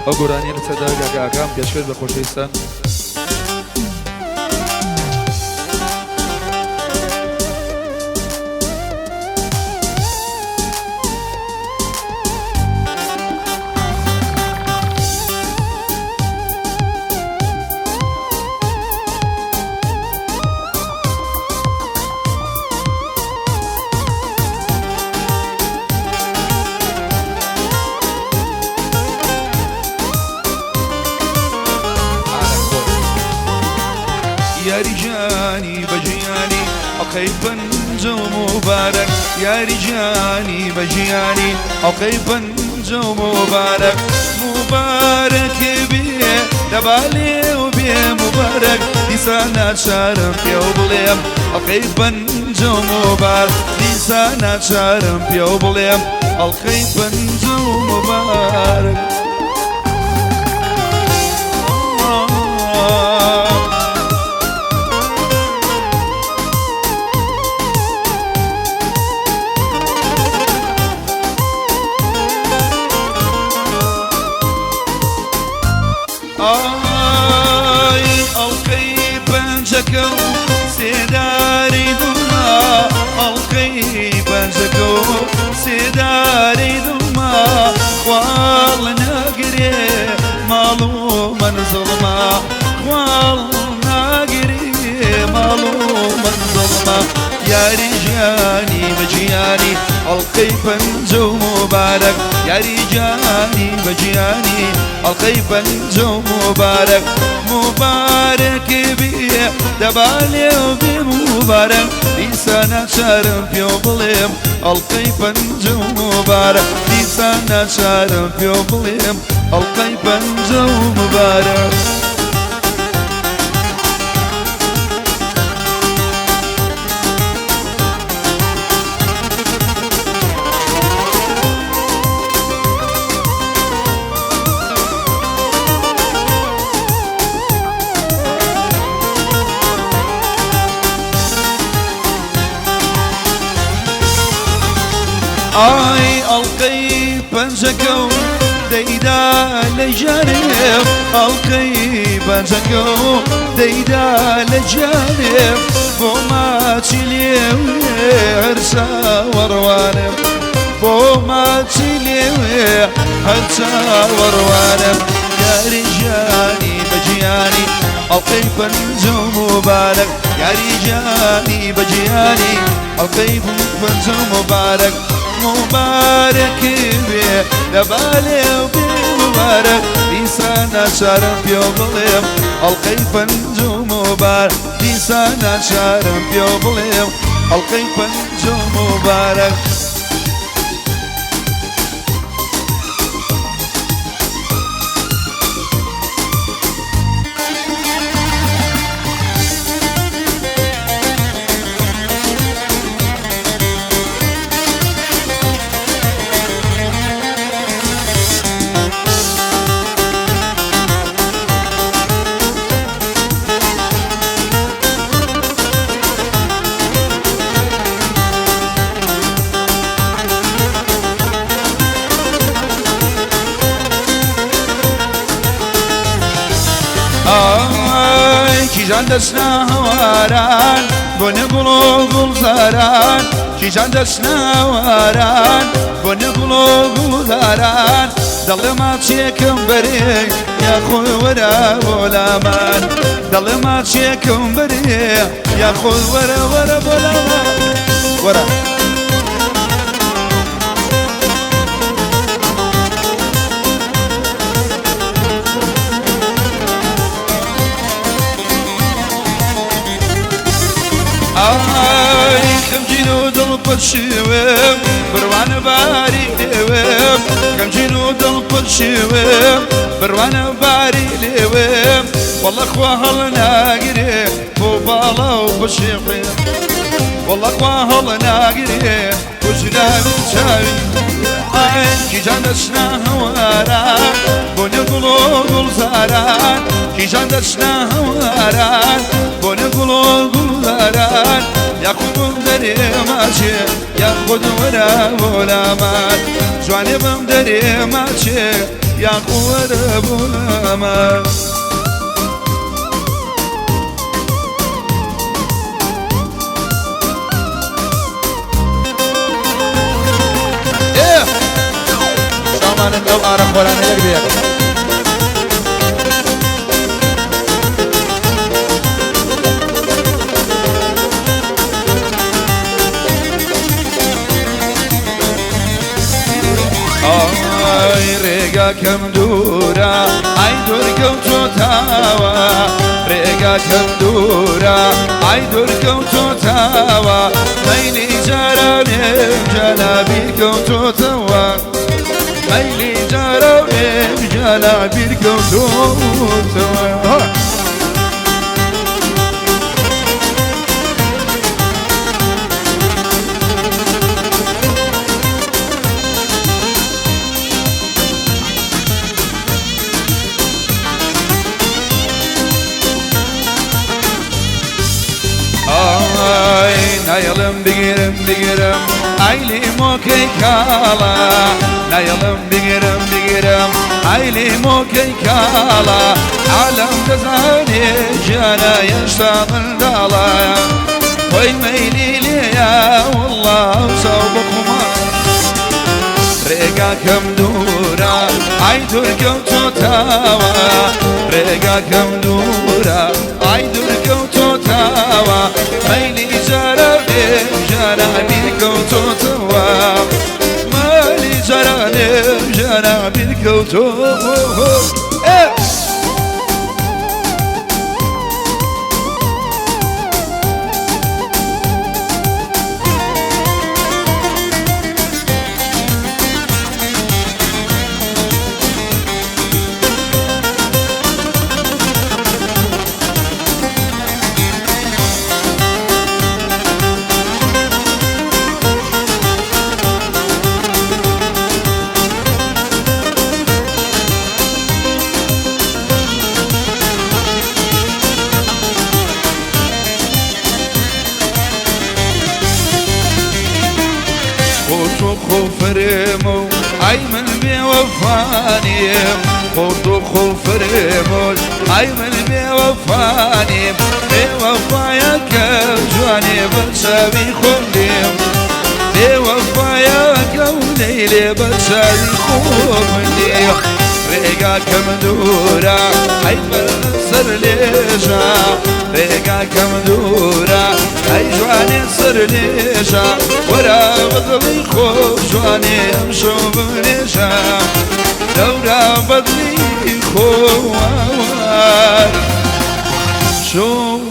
ئەو گۆرانیە لەسەر داوای کاکە ئاکام پێشکەش بە خۆشەویستان. یاریجانی بەژیانی ئەڵقەی پەنجە و موبارەک، یاریجانی بەژیانی ئەڵقەی پەنجە و موبارەک، موبارەک بێ دەبالێ و بێ موبارەک، دیسان ناچارم پێو بڵێم ئەڵقەی پەنجە و موبارەک، دیسان ناچارم پێو بڵێم ئەڵقەی پەنجە و موبارەک. ئای ئەڵقەی پەنجەکە و سێدارەی دڵما، ئەڵقەی پەنجەکە و سێدارەی دڵما، خواڵ ناگرێ ماڵ و مەنزڵما، خواڵ ناگرێ ماڵ و مەنزڵما. یاری ژیانی بە گیانی ئەڵقەی پەنجە و موبارەک، یاری گیانی بە گیانی ئەڵقەی پەنجە و موبارەک، موبارەک بێ دەبالێ و بێ موبارەک، دیسان ناچارم پێو بڵێم ئەڵقەی پەنجە و موبارەک، دیسان ناچارم پێو بڵێم ئەڵقەی پەنجە و موبارەک. ئای ئەڵقەی پەنجەکە و دەیدا لە ژارێم، ئەڵقەی پەنجەکە و دەیدا لە ژارێم، بۆ ماچی لێوێ هەر چاوەڕوانم، بۆ ماچی لێوێ هەر چاوەڕوانم. یاری ژیانی بە گیانی ئەڵقەی پەنجە و موبارەک، یاری گیانی بە گیانی ئەڵقەی پەنجە و موبارەک، موبارەک بێ دەبالێ و بێ موبارەک، دیسان ناچارم پێو بڵێم ئەڵقەی پەنجە و موبارەک، دیسان ناچارم پێو بڵێم ئەڵقەی پەنجە و موبارەک. ئای کیژان دەچنە هەواران بۆ نەگوڵ و گوڵزاران، کیژان دەچنە هەواران بۆ نەگوڵ و گوڵزاران، دەڵێ ماچێکم بەرێ یاخۆ وەرە بۆ لامان، دەڵێ ماچێکم بەرێ یاخۆ وەرە وەرە بۆ لامان وەرە. ئای خەمگین و دڵ پرشێوم بڕوانە باری لێوم، خەمگین و دڵ پرشێوم بڕوانە باری لێوم، وەڵە خوا هەڵ ناگرێ بۆ باڵا و بشێخێ، وەڵە خوا هەڵ ناگرێ کوژراوی چاوی. ئای کیژان دەچنە هەواران بۆ نێو گوڵ و گوڵزاران، کیژان دەچنە هەواران بۆ نێو گوڵ و گوڵزاران، یاخود بم دەرێ ماچێ یاخود وەرە بۆ لامان، جوانێ بم دەرێ ماچێ یاخۆ وەرە بۆ لامان. چاومانن ئەو ئارەقخۆرانە یەک بە یەک. ئای ڕێگاکەم دوورە ئای دوورکەوتۆتەوە ڕێگاکەم دوورە ئای دوورکەوتۆتەوە مەیلی جارانێم جانا بیرکەوتۆتەوە مەیلی جارانێم جانا بیرکەوتۆتەوە. ئای نایەڵم بگیرم بگیرم ئای لیمۆکەی کاڵا نایەڵم بگیرم بگیرم ئای لیمۆکەی کاڵا عالەم دەزانێ ژیانە هێشتا منداڵە خۆی مەیلی لێیە وەڵڵا چاو بە خومار ڕێگاکەم دوورە ئای دوورکەوتۆتەوە ڕێگاکەم دوورە ئای دوورکەوتۆتەوە مەیلی جارانێ ژیانە بیرکەوتۆتەوە مەیلی جارانێ ژیانە بیرکەوتۆ. خۆ تۆ خۆ فەرێمە و ئای من بێوەفانیم خۆ تۆ خۆ فەرێمە و ئای من بێوەفانیم بێوەفایەکە جوانێ بە چاوی خۆم لێم بێوەفایەکە و لەیلێ بە چاوی خۆم لێم ڕێگاکەم دوورە ئەی سەر لێژە ڕێگاکەم دوورە ئەی جوانێ سەر لێژە وەرە بەدڵی خۆ جوانێ ئەمشەو بنێژە دەورە بەدڵی خۆ شۆ